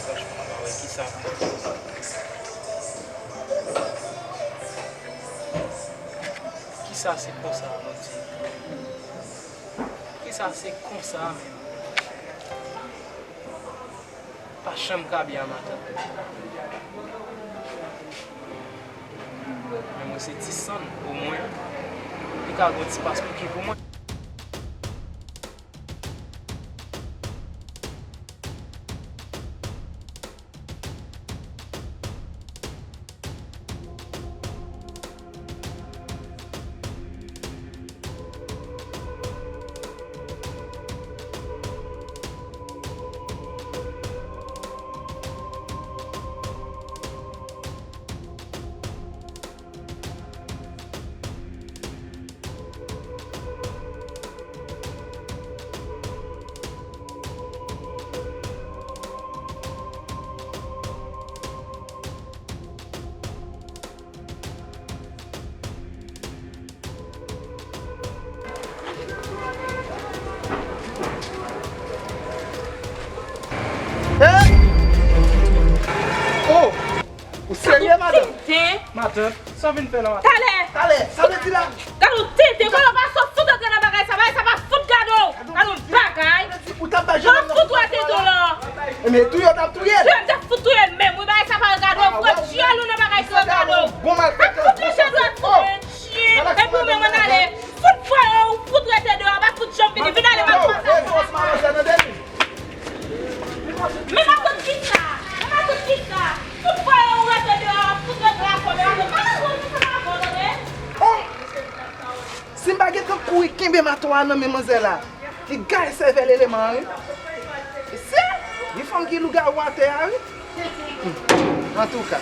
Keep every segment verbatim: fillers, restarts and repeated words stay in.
Franchman, m pa wè kisa pou m fè. Kisa se konsa, Bondye? Kisa se konsa menm? Pa janm ka byen a matant. Men mwen se ti Sann, omwen li ka gon ti pas pou ki pou mwen. Hey! Oh! Ou serye, madanm? Matant, sa w vin fè la, matant? Talè! Talè, sa vle di la? Gade w tenten, kòman w pa sot fout antre nan bagay sa, bagay sa pa fout gade w. Gade w bagay. Ou t ap bay jennonm nan fout wè tenten w la. Ebyen, touye w t ap touye l. Touye m t ap fout touye l menm, wi, bagay sa pa gade w, frè, dyòl ou nan bagay sa gade w. Bon malfektè. Fout manje dwèt, frè, chyen. Epi w menm ann ale. Fout fwaye w, fout rete deyò, pa fout janm vini, vin ale, m ap pase avè w. Men matant kisa? Men matant kisa? Fout fwaye w rete deyò, fout rete lakay, men matant pa nan gwo, men sa pa bon, tande? Oh! Si m pa gentan kouri kenbe mato a nan men manzè la, li gaye sèvèl eleman an, wi. Se, gen fanm ki lougawou atè a, wi. Hmm. Antouka.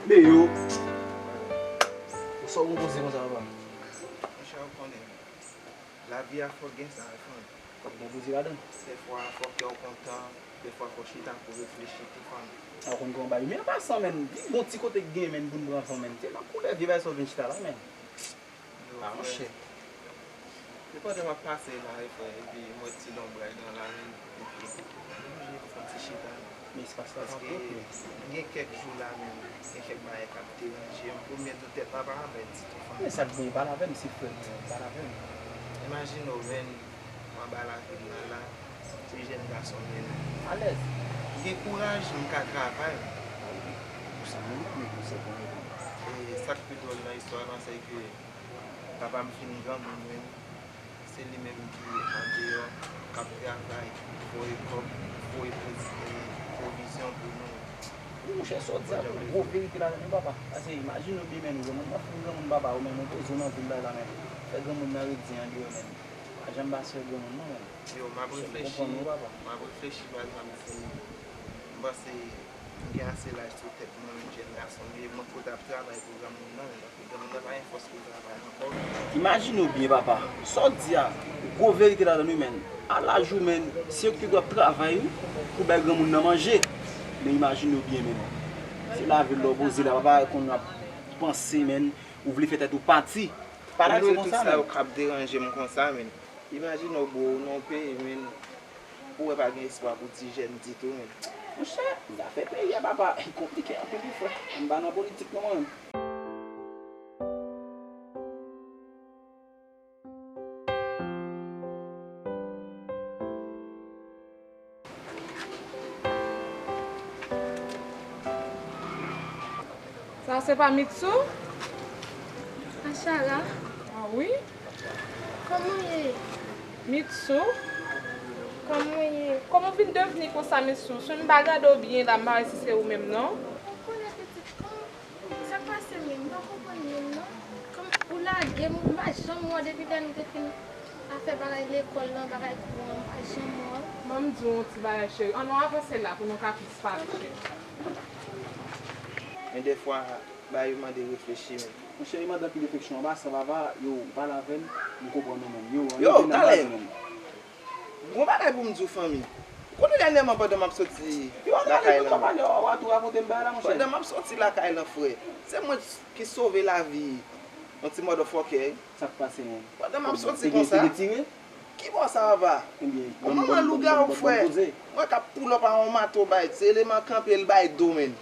Be yo. Sa w konpoze konsa, papa? Monchè, ou konnen, lavi a fòk gen sa, frè. Fòk gen plezi ladan. Dèfwa, fò kè w kontan, dèfwa, fò chita pou reflechi tou, fanmi. A, ou konn kòman bagay. Men an pasan, menn, pi bon ti kote k gen, menn, pou n pran van, menn. Se nan koulè vye bagay sa w vin chita la, menn. Yo, a, frè. Monchè. Se pandan m ap pase la, wi, frè, epi m wè ti lonbray nan lari, epi m oblije fè yon ti chita. Men espas la pa twòp, men. Paske gen kèk jou la menm, gen kèk bagay k ap deranje m. Pou m byen di w, tèt la pa anlè ditou, fanmi. Men sa k gen, pale avè m, se frè m, pale avè m. Imajine w, menn, m anba lavil la la, se jèn gason, menn. Alèz. M gen kouraj, m ka travay. Pou sa menm, men pou sa pou mwen. E sa k pi dwòl nan istwa lan, se ke papa m fin granmoun, menn. Se li menm ki andeyò, k ap travay, voye kòb, voye pwovi-, e, pwovizyon pou nou. Wi, monchè, sa w di a, gwo verite ladan wi, papa. Paske imajine w byen, menn, granmoun nan fin granmoun, papa, ou menm, ou poze w nan vil la, la, menn. Fè granmoun nan ret di andeyò, menn. Pa janm pase granmoun, non, menn. Yo, m ap reflechi, m ap reflechi, pa egzanp, si m panse m gen ase laj sou tèt mwen, menm jèn gason m ye, mwen kote ap travay pou granmoun nan, paske granmoun nan pa gen fòs pou l travay ankò. Imajine w byen, papa. Sa w di a, gwo verite ladan wi, menn. A laj ou, menn, se yo ki te dwe ap travay, wi, pou bay granmoun nan manje. Men imajine w byen, menn. Se lavil la w poze la, papa, konn ap panse, menn. Ou vle fè tèt ou pati. Pa lage konsa, menn. Tout sa yo k ap deranje m konsa, menn. Imajine w, bro, ou nan yon peyi, menn, ou wè pa gen espwa pou ti jèn ditou, menn. Monchè, zafè peyi a, papa, konplike anpil wi, frè. Ann pa nan politik non, mwen menm. Sa se pa Mitsou? Achara. Ah wi. Kòman w ye? Mitsou. Kòman w ye? Kòman w vin devni konsa, Mitsou? Si m pa gade w byen la, m pa wè si se ou menm, non. Ou konnen pitit, kòman, sa k pase menm? M pa konprann menm, non. Kòm ou lage m, m pa janm wè w depi lè nou te fin a fè bagay lekòl lan, bagay kouran, m pa janm wè w. Ban m di w yon ti bagay, cheri. Ann nou avanse la pou nou ka plis pale, cheri. Men dèfwa, bagay yo mande reflechi, men. Monchè, yo mande anpil refleksyon. Anba san papa, yo, pale avè m, m konprann ou menm. Yo, yo, talè. Gon bagay pou m di w, fanmi. Ou konnen dènyèman pandan m ap soti lakay lan. Pandan m ap soti lakay lan, frè, se mwen ki sove lavi yon ti motherfucker. Sa k pase, menn? Pandan m ap soti konsa. Ki bò sa, papa? Yon manman lougawou, frè. Mwen k ap pull up a yon mato bay, se eleman kanpe l bay do, menn.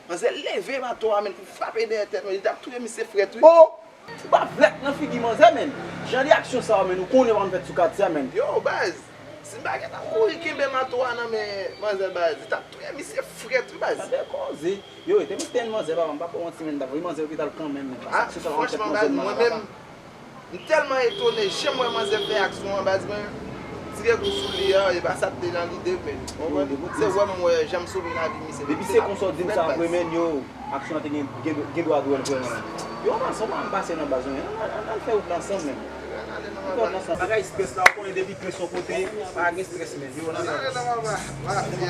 Manzè leve mato a, menn, pou frape dèyè tèt mwen. Li t ap touye misye frèt, wi. Ou pa vlèk nan figi manzè, menn. Jan de aksyon sa yo, menn, ou konnen pa konn fèt sou katye a, menn. Yo, baz, si m pa gentan kouri kenbe mato a nan men manzè, baz, li t ap touye misye frèt, wi, baz. Sa bèl koze. Yo, rete m stenn manzè, papa, m pa ba w manti, menn, m t ap voye manzè lopital kanmenm, menn, paske aksyon sa yo pa konn fèt manzè nan la, papa. M tèlman etone, jan m wè manzè fè aksyon an, baz, mwen tire kou sou li a, e pa sa k te nan lide m, menn. Ou konprann? Se wè m wè jan m sove lavi misye. Depi se konsa w di m sa vre, menn, yo, aksyon an te gen, gen, gen dwa twòl vrèman. Yo, ann al, ann al pase nan baz, menn. Ann, ann, ann fè wout la ansanm, menn. Ann fè wout la ansanm. Bagay strès la, ou konnen depi pres yon kote, pa gen strès, menn. Yo, ann al. Ok,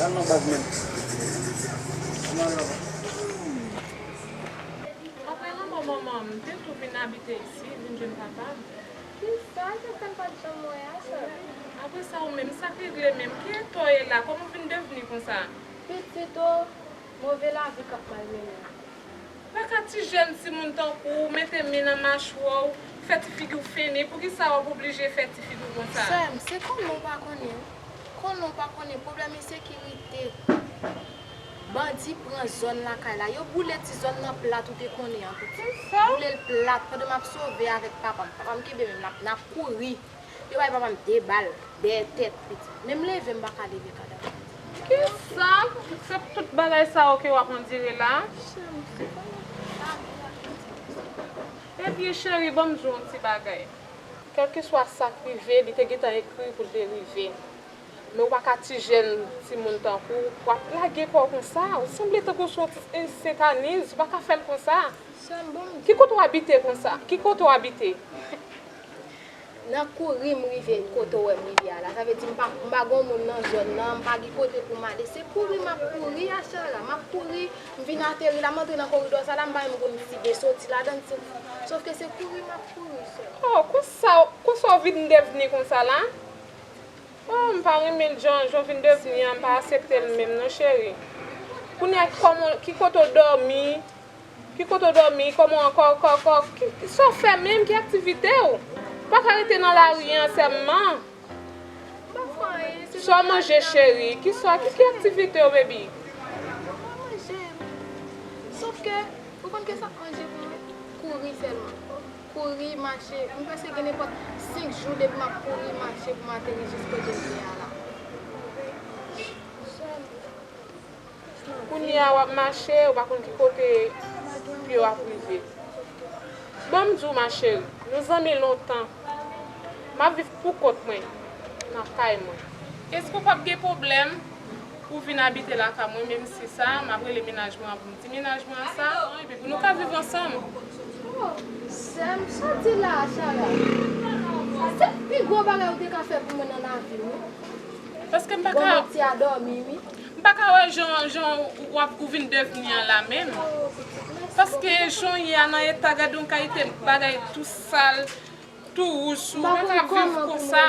al nan baz, menn. Ann al, papa. Apre lanmò manman m, m te tou vin abite isi, vin jwenn papa m. Kisa? Kisa m pa t janm wè a, sè? Apre sa, ou menm, sa k regle menm? Ki eta w ye la? Kòman w vin devni konsa? Pitit o, move lavi k ap malmennen m. Pa ka ti jèn timoun tankou w, mete men nan machwè w, fè ti figi w fennen, poukisa w ap oblije fè ti figi w konsa? Sè m, se konnen w pa konnen. Konnen w pa konnen, pwoblèm ensekirite. Bandi pran zòn lakay la. Yo boule ti zòn nan plat ou te konnen an, pitit. Boule l plat pandan m ap sove avèk papa m. Papa m kenbe men m, n ap, n ap kouri. Yo bay papa m de bal dèyè tèt, pitit. Menm leve m pa ka leve kadav. Kisa? Se tout bagay sa yo ke w ap andire la? Ebyen, cheri, ban m di w yon ti bagay. Kèlkeswa sa k rive, li te gentan ekri pou l te rive. Men ou pa ka ti jèn timoun tankou w, w ap lage kò w konsa. Ou sanble tankou w se yon ti, e, sentaniz, ou pa ka fè l konsa. Ki kote w abite konsa? Ki kote w abite? Nan kouri m rive kote w wè m rive a la. Sa vle di m pa, m pa gon moun nan zòn nan, m pa gen kote pou m ale. Se kouri m ap kouri, Achara. M ap kouri, m vin ateri la, m antre nan koridò sa la, m pa menm konn si de soti ladan l, si, sòf ke se kouri m ap kouri, sè. Oh, konsa, konsa w vin devni konsa la? Oh, m pa renmen jan, jan w vin devni an, m pa aksepte l menm non, cheri. Kounye a, kòman, ki kote w dòmi? Ki kote w dòmi? Kòman, kò, kò, kò, ki, sa w fè menm? Ki aktivite w? Ou pa ka rete nan lari an sèlman. M pa fè anyen, se sa w manje, cheri? Ki sa, ki, ki aktivite w, baby? M pa manje. Sòf ke, ou konn ke sa k manje pou mwen? Kouri sèlman. Kouri, mache. M prèske gen nenpòt senk jou depi m ap kouri, mache pou m ateri jis kote m ye a la. Kounye a w ap mache, ou pa konn ki kote pye w ap rive. Ban m di w, ma chérie, nou zanmi lontan. M ap viv pou kont mwen, nan kay mwen. Èske w p ap gen pwoblèm pou w vin abite lakay mwen, menm si sa, m ap rele mennaj mwen an pou m di mennaj mwen an sa, epi pou nou ka viv ansanm? Oh, sè m, sa w di la a, Chara? Se pi gwo bagay ou te ka fè pou mwen nan lavi w, wi. Paske m pa ka. Bon, ti a dòmi, wi. M pa ka wè jan, jan w ap, ou vin devni an la menm. Paske jan w ye a nan eta, gade yon kalite bagay tou sal, tou wous, ou pa ka viv konsa.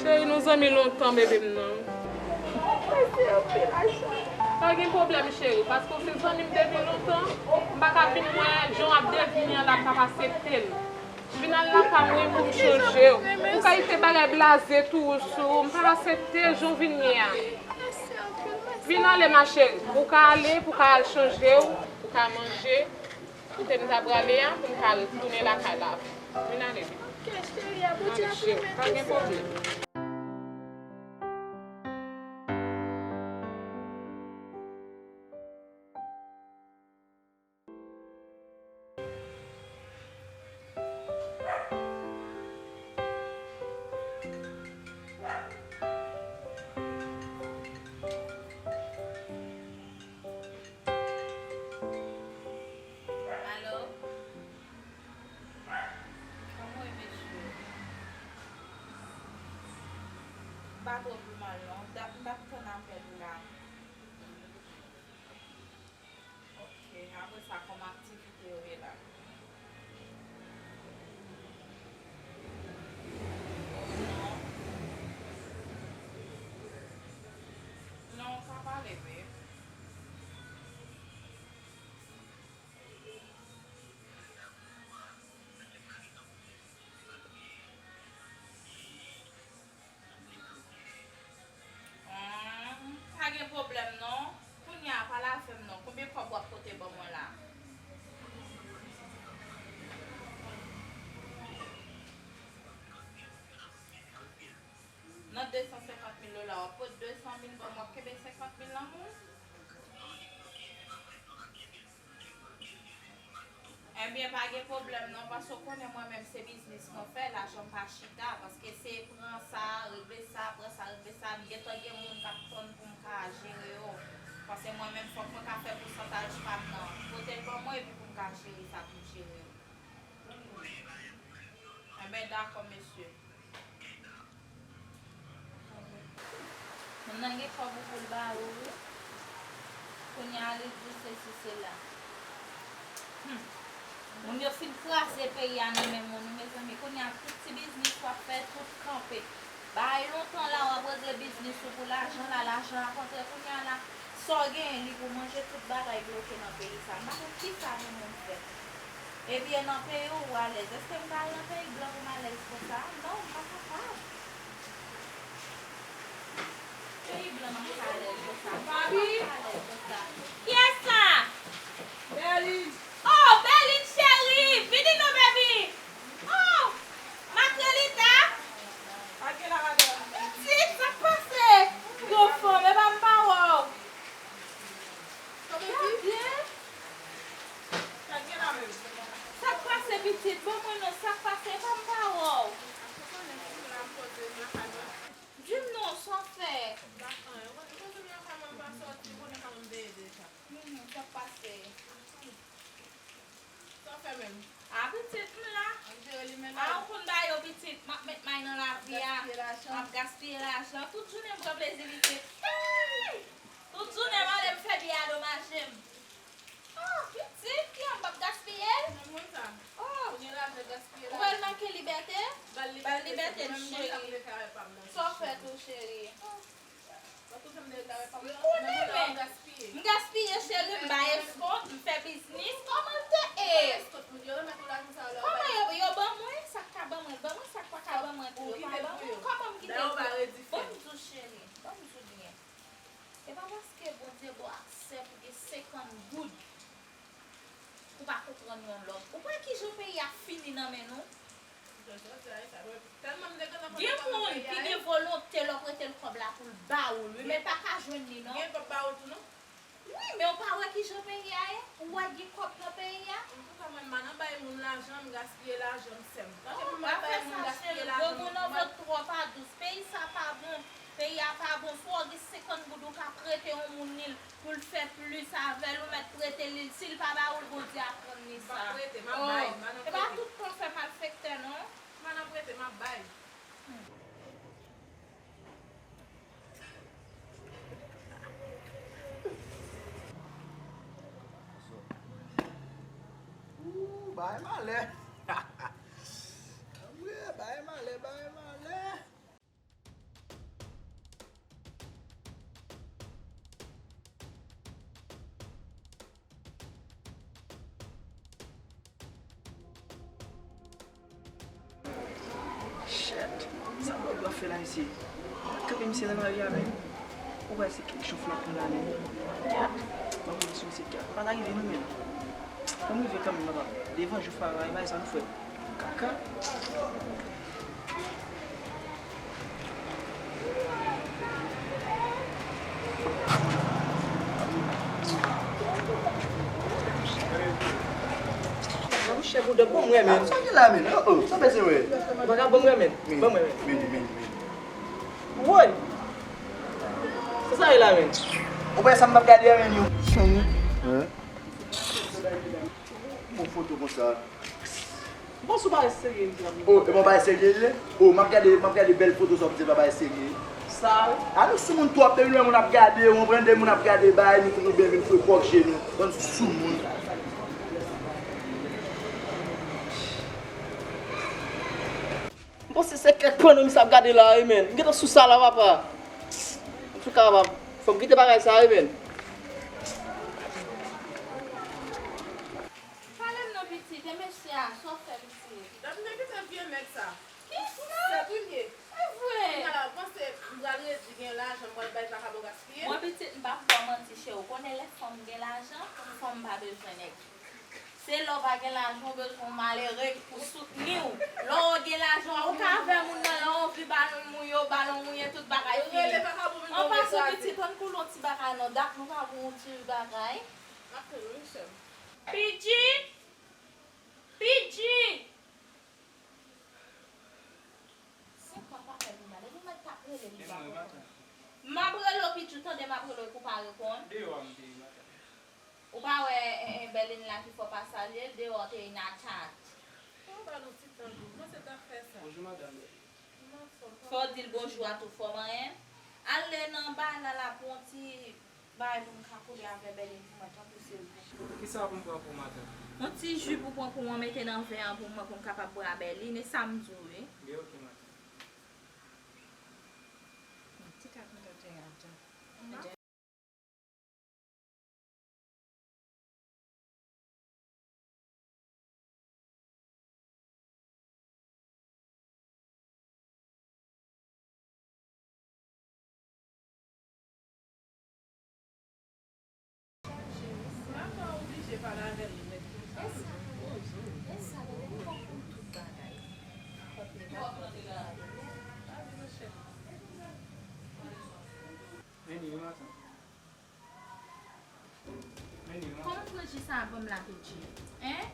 Cheri, nou zanmi lontan, bebe m nan. Pa gen pwoblèm, cheri, paske w se zanmi m depi lontan, m pa ka vin wè jan w ap devni an la, m p ap aksepte l. Vin al lakay mwen pou m chanje w. Ou kalite bagay blaze tou sou ou, m pa aksepte jan w vin ye a. Vin ale, ma chérie. Ou ka ale pou w ka al chanje w, pou w ka manje. Kote m ta prale a, pou m ka al tounen lakay la. Vin ale, vin. Ok, cheri, a Bondye ap renmen nou. Pa gen pwoblèm. Alo? Kòman w ye, mesye? M pa twò pi mal, non. M t ap, m t ap tann apèl ou la. Ok, apre sa, kòman aktivite yo ye la? Non. Non, pa pale vre. Hmm, pa gen pwoblèm non. Kounye a, pale avè m non. Konbyen kòb w ap pote ban mwen la? Nan de san senkant mil dola, w ap pote de san mil ban mwen, w ap kenbe senkant mil nan men w? Ebyen, pa gen pwoblèm non, paske w konnen mwen menm se biznis mwen fè, lajan m pa chita, paske se pran sa, regle sa, pran sa, regle sa, m gentan gen moun k ap tann pou m ka jere yo. Paske mwen menm fòk mwen ka fè pousantaj pa m nan. Pote l ban mwen epi pou m ka jere sa pou m jere yo. Enben, dakò, mesye. Moun nan gen kòb ou pou l ba ou, wi. Kounye a, li di sesi, sela. Hmm. Moun yo fin kraze peyi a nan men moun, wi, mezanmi. Kounye a, tout ti biznis w ap fè, tout kanpe. Bay lontan la, w ap regle biznis ou pou lajan la, lajan ap antre. Kounye a la, sa w genyen, li pou manje, tout bagay bloke nan peyi sa. M pa konn kisa pou moun fè. Ebyen, nan peyi w, ou alèz. Èske m ka al nan peyi blan pou m alèz konsa? Non, m pa kapab. Peyi blan, m ap ka alèz konsa. M pa kapab alèz konsa. Kiyès sa? Berline. Oh, Berline cheri, vini non, baby. Oh, Makrelita. Pitit, sa k pase? Gwo fanm, e pa m pa wè w. Gade. Sa k pase, pitit? Ban mwen non, sa k pase? E pa m pa wè w. Di m non, sa w fè? Mhm, sa k pase? Sa w fè menm? A pitit, m la. A, ou konn ba yo pitit, m ap met may nan lavi a. M ap gaspiye lajan. Tout jounen m pran plezi pitit. Hey! Tout jounen m ale m fè biyè a domaje m. Oh, pitit, ki an m p ap gaspiye l? Oh, ou pral manke libète? Ba l libète l cheri. Sa w fè tou cheri? M konnen men. M gaspiye cheri, m bay eskont, m fè biznis. Kòman l te ye? Kòman yo, yo ban mwen? Sa k ka ban mwen, ban mwen. Sa k pa ka ban mwen tou, yo pa ban mwen. Kòman m kite pou yo? Ban m di w cheri, ban m di w byen. Se pa paske Bondye ba w aksè pou gen senkant goud pou pa konprann yon lòt. Ou kwè kijan peyi a fini nan men nou? Gen moun ki gen volonte lè w prete l kòb la pou l ba ou l, wi, men l pa ka jwenn li non. Gen kòb ba ou tou non? Wi, men ou pa wè kijan peyi a ye? Ou wè gen kòb nan peyi a? Antouka mwen m pa nan bay moun lajan, m gaspiye lajan m sèm. Tanke pou m al bay moun gaspiye lajan m. Granmoun an vant twò pa dous. Peyi sa pa bon. Peyi a pa bon. Si w gen senkant goud ou ka prete yon moun li pou l fè plis avè l, ou mèt prete li l. Si l pa ba ou l, Bondye ap rann li sa. M pa prete, m ap bay. M pa nan prete. E pa tout tan fè malfektè non. M pa nan prete, m ap bay. Ooh, bagay malè. Wi, bagay malè, bagay malè. Shit. Sa Bob ap fè la isi? Kanpe misye nan lari a menm. Ou wè se kèk jou flank nan lari. Gad. Mwen konn sou misye gad. Pa ta rive non menm. Fò m rive kanmenm papa. Devan jou fwa la, e bagay sa nou fè. Kaka. Mouche, bouda bon mwen menm. Sa gen la menm? Oh, oh, sa pase wè? Vagabon mwen menm. Bon mwen menm. Meni, meni, meni. Woy! Se sa ye la menm? Ou wè sa m ap gade a menm yo? Bon foto konsa. Bon, sou bagay serye m di w ap. Oh, e bon bagay serye li ye? Oh, m ap gade, m ap gade bèl foto sa w ap di pa bagay serye. Sa wi. A nou sou moun twòp, depi lè moun ap gade, ou konprann, depi moun ap gade bagay, nou toujou byen vin fwe kò k je nou. Bann sou moun. M panse se kèk pòno misye ap gade la wi menm. M gentan sou sa la papa. Antouka papa, fò m kite bagay sa wi menm. Pale m non pitit, e mesye a, sa w fè pitit? Dam nan kite vye nèg sa. Kisa? Sèt wi m ye. Se vre. Kounya la, ou panse m pral redi gen lajan, m pral bay vakabon gaspiye? Mwen pitit, m p ap ba w manti cheri, ou konnen lè fanm gen lajan, fanm pa bezwen nèg. Se lè w pa gen lajan, ou bezwen yon malere pou soutni w. Lè w gen lajan, ou ka avè moun nan, lè w anvi ba l yon mouye, ou ba l yon mouye, tout bagay fini. An pasan pitit, ann koule yon ti bagay non, dat nou pa bwè yon ti bagay. M ap tann ou wi sè m. Pidji! Pidji! Senkant apèl li la, depi mwen t ap rele li pa reponn. M ap rele w Pidji, w tande m ap rele w epi w pa reponn. Deyò a m te ye maten. Ou pa wè, eh, eh, Bèlin la ki fò pa salye l, deyò te inatant. Fò w ba l yon ti tan douz, mwen se t ap fè sa. Bonjou madanm Bèlin. Fò w di l bonjou a tou, fò w manyen. Ale nan bagay la, la pou yon ti bagay pou m ka koule avè Bèlin pou mwen, tanpri silvouplè. Kisa pou m pran pou w maten? Yon ti ji pou pran pou mwen, mete nan vè an pou mwen, pou m kapab bwè a Bèlin, e sa m di w wi. Gen oke maten. Ti kat mwen te ap di. Maman oblije pale avè l nèt konsa. Anyway, maten. Kòman w pran ji sa a ban m la, Pidji? Hein?